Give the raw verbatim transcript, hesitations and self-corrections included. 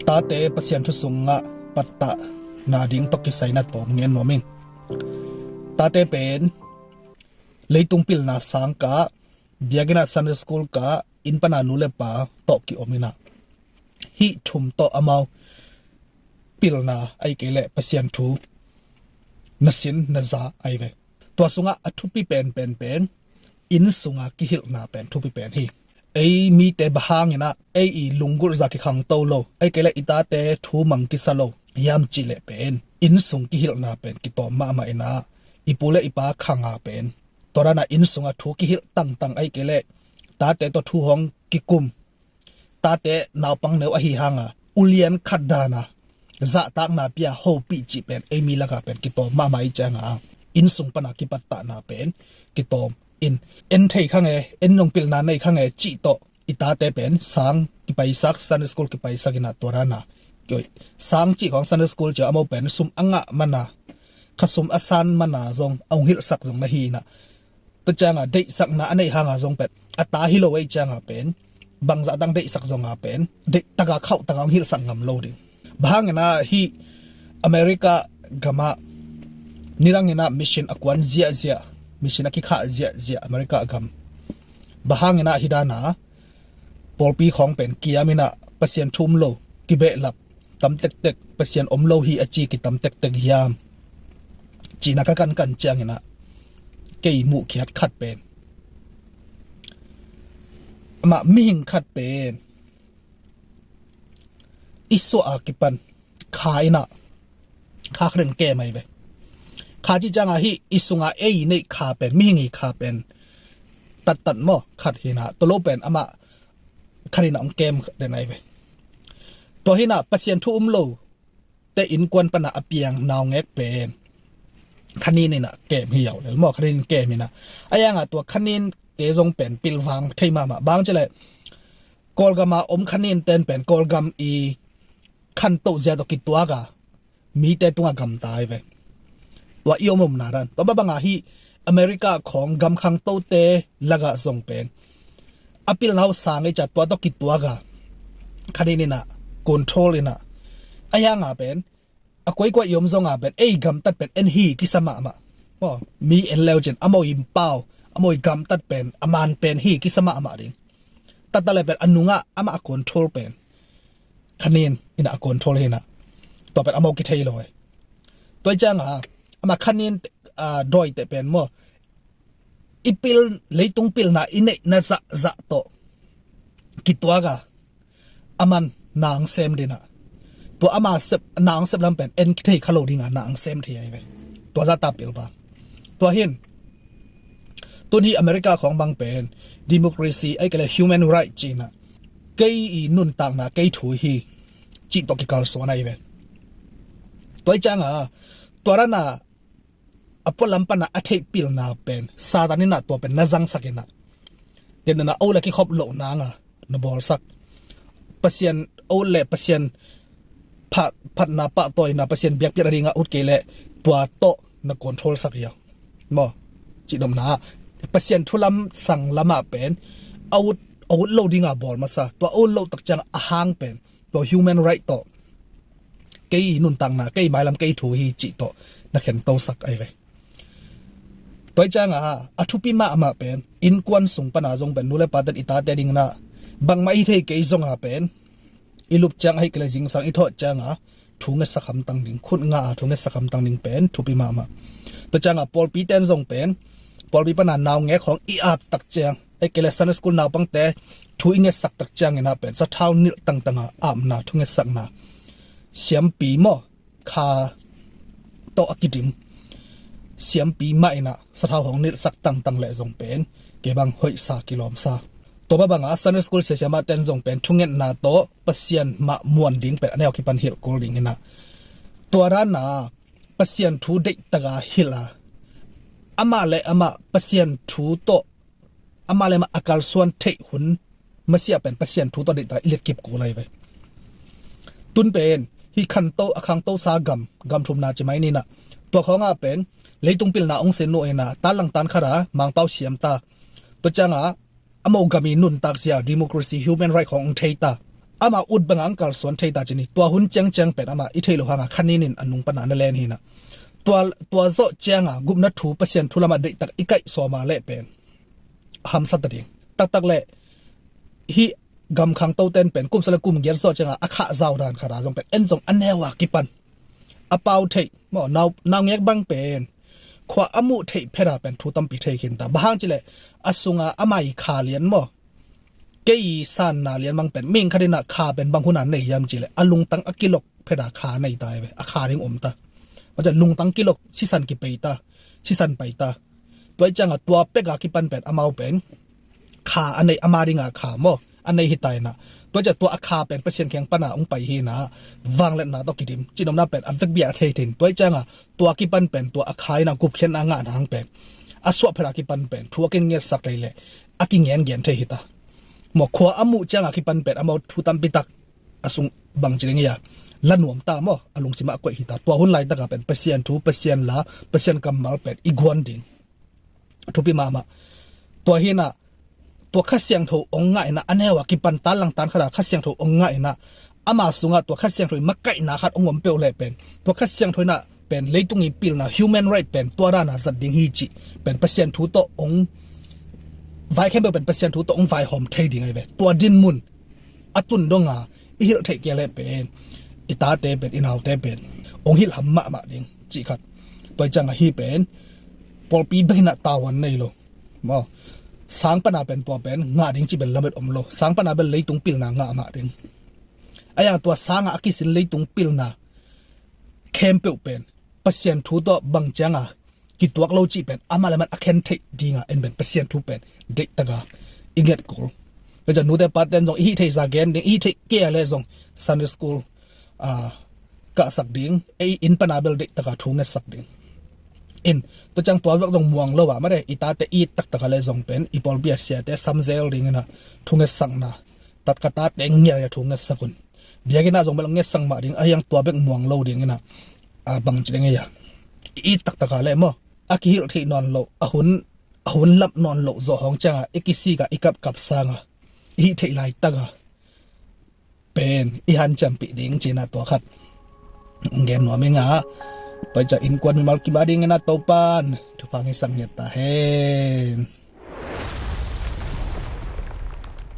Tate Pasian thu sungah pattah nading tawh kisai na tawm ngen nuam ing. Tate pen leitung pilna sang kah, biakinn ah, Sunday school kah, inn pana nu le pa tawh ki-om inah, hih thum tawh amau pilna, ahih kei leh Pasian thu na sin na za ahi ve. Tua sungah a thupi penpen pen inn sunga kihilhna pen thupi pen hi. Ei mite bang hanginah ei i lunggulh zah kikhangto lo, ahih kei leh i tate thu mang kisa lo hiam cih leh pen inn sung kihilhna pen kitawm mahmah inah, i pu le i pa khanga pen tua dana inn sunga thu kihilh tangtang, ahih kei leh tate tawh thu hong kikum, tate naupang neu ahi hanga ulian khat dana zahtakna pia hopih cih pen ei mi laka pen kitawm mahmah ih cianga inn sung pana kipattahna pen kitawm in, en thei khange, en nong pilna nei khange cih tawh i tate pen sang kipaisak, Sunday school kipaisak inah tua dana, sang cih khawng, Sunday school cih amau pen sum a ngah mana, kha sum a san mana zong a hong hilhsak zong na hi inah, tua cianga deihsakna a neih hanga zong pen a ta hi lo ei cianga pen bangzah dang deihsak zonga pen deihtaka khauhtaka hong hilhsak ngam lo ding. Bang hanginah hih America gamah nidanginah mission a kuan ziahziah, mission a kikhah ziahziah America gam. Bang hanginah hih dana pawlpi khawng pen kiam inah Pasian thu um lo, kibehlap tam tektek, Pasian om lo hi a ci kitam tektek hiam cihna ka kankan cianginah kei muhkhiat khat pen, amah mihing khat pen i suah a kipan kha inah, kha khat in kem ahi ve. Kha cih cianga hih i sunga ei i neih kha pen, mihing i kha pen tattat maw, khat hinah, tua lo pen amah khat hinah hong kem den ahi ve. Tua hinah Pasian thu um lo te innkuan pana a piang naungek pen khanin inah kem hi yau lel maw, khanin kem inah, a yanga tua khanin te zong pen pilvang thei mahmah. Bang cileh Kawlgama om khanin ten pen Kawlgam i khantoh zia tawh kituaka mite tunga gamta hi ve. Tua i om omna dan tua babanga hih America khawng gam khangtote lagah zong pen a pilna uh sang ei cia tua tawh kituaka khanin inah, control inah, a yanga pen a koikoi i om zonga pen ei gamtat pen en hi kisa mahmah. Maw, mi en leu cin amau i pau, amau i gamtat pen a man pen hi kisa mahmah ding. Tattale pen a nungah amah a control pen khanin inah a control hinah, tua pen amau kithei lo e. Tua i cianga amah khanin, a, dawite pen maw, i pil, leitung pilna i neihna zahzah tawh kituaka a man nang sem dinah, tua ama sep, nang sep lam pen en kithei kha lo dinga nang sem thei ahi ve. Tua zahta pilvang. Tua hin tun hi America khawng bang pen democracy, ahih kei leh human right cinah, kei i nuntakna kei thu hi cih tawh kikalsuan ahi ve. Tua i cianga tua dana a pualam pana a theih pilna pen Satan inah tua pen na zangsak inah, tenana o le kikhop loh nanga na bawlsak. Pasian o le Pasian phat, phatna pahtawi inah Pasian biakpiak nadinga ut kei leh tua tawh na control sak hi a maw, cih domna. Pasian thulam sang lamah pen a ut, a ut lo dinga bawl masa. Tua a ut loh tak ciang a hang pen tua human right tawh, kei i nuntakna, kei mailam kei thu hi cih tawh na khentosak ahi ve. Tua i cianga a thupi mahmah pen innkuan sung pana zong pen nu le pate i tate dinginah bangmah i thei kei zonga pen i lup ciang ahih kei leh zingsang i thawh cianga thu ngetsak hamtang ding, khut nga a thu ngetsak hamtang ding pen thupi mahmah. Tua cianga pawlpi ten zong pen pawlpi pana naungek khawng i ap tak ciang, ahih kei leh Sunday school naupangte thu i ngetsak tak cianginah pen sathau nilh tangtanga apna thu ngetsakna, siampi maw, kha tawh a kidim siampi mah inah sathau hong nilhsak tangtang leh zong pen kei bang hoihsa kilawmsa. Tua babanga Sunday school siasiamah ten zong pen thungetna tawh Pasian mah muan ding pen a neu kipan hilh kul dinginah, tua dana Pasian thu deihtaka hilh a, amah le amah Pasian thu tawh amah le amah a kalsuan theih hun masiah pen Pasian thu tawh deihtaka i letkip kul ahi ve. Tun pen hih khanto, a khantosa gam, gam thumna ci mai ninah, tua khawngah pen leitung pilna hong sin nuh inah, tan lang tan khata Mangpau siam ta. Tua cianga a mo gam i nuntak zia, democracy, human right khawng hong thei ta. Amah ut banga ang kalsuan thei ta cih ni. Tua hun ciangciang pen amah i theih loh hanga khanin in a nung pana na len hi na. Tua, tua zawh cianga gupna thu, Pasian thu lamah deihtak i kaih sawma leh pen hamsa ta ding. Taktak leh hih gamkhang toten pen kum sagih le kum giat zawh cianga a khah zau dan khata zong pen en zong a neu a kipan a pau theih maw, nau, naungek bang pen khua a muh theih pheta pen thu tampi thei khin ta. Bang hang cileh a sunga a mai kha lian maw, kei sanna lian bang pen mihing khat in a kha pen bang huna nei hiam cileh a lungtang a kilok pheta kha nei ta hi ve. A kha ding om ta. Macam lungtang kilok, sisan kipei ta, sisan pai ta. Tua ih cianga tua peka kipan pen amau pen kha a nei, ama dinga kha maw a nei hi ta hi na. Tua ih ciang tua a kha pen Pasian kiang pana hong pai hi na, vangliatna tawh kidim, cihnopna pen a vekpi a thei thin. Tua ih cianga tua kipan pen tua a kha ina gupkhiatna ngahna hang pen a suah pheta kipan pen thu a kingetsak thei leh a kingengen thei hi ta. Maw, khua a muh cianga kipan pen amau thu tampi tak a sung bang ci ding hi a, la nuam ta maw, a lungsimah a koih hi ta. Tua hun laitaka pen Pasian thu, Pasian la, Pasian kammal pen i guan ding thupi mahmah. Tua hi na, tua Kha Siangtho hong ngah ina, a neu a kipan tan lang tan khata Kha Siangtho hong ngah ina, ama sungah tua Kha Siangtho i makaihna khat hong om peuh leh pen tua Kha Siangtho ina pen leitung i pilna, human right pen tua dana zat ding hi cih pen Pasian thu tawh hong vai khempeuh pen Pasian thu tawh hong vaihawm thei ding ahi ve. Tua dinmun a tun donga i hilh theih kei leh pen i tate pen, i naute pen hong hilh ham mahmah ding cih khat. Tua ih cianga hih pen pawlpi bek ina tavuan nei lo maw, sang pana pen tua pen ngah ding cih pen lamet om lo. Sang pana pen leitung pilna ngah mah ding. A yang tua sanga a kisin leitung pilna khempeuh pen Pasian thu tawh bang cianga kituak lo cih pen amah le amah a khen theih dinga en pen Pasian thu pen deihtaka i nget kul. Tua ih ciang nute paten zong i hih theihsa gen ding, i hih theih kei a leh zong Sunday school, ah, kahsak ding, ei inn pana bel deihtaka thu ngetsak ding. In, tua ih ciang tua bek zong muang lo a mate, i tate i it taktaka leh zong pen i pawlpi a siate samzel ding ina thu ngetsakna, tat ka tate ngial a thu ngetsak un. Biakinn ah zong bel ngetsak mah ding, a hiang tua bek muang lo ding ina, a bang ci ding hi a, i it taktaka leh maw, a kihilh theih nawn loh, a hun, a hun lap nawn loh zawh hong cianga i kisika i kapkap sanga i hih theih laitaka pen i hanciampih ding cina tua khat hong gen nuam ing a. Tua ih ciang innkuan mimal kim a ding ina Topan thupha hong hisak ngiat ta hen.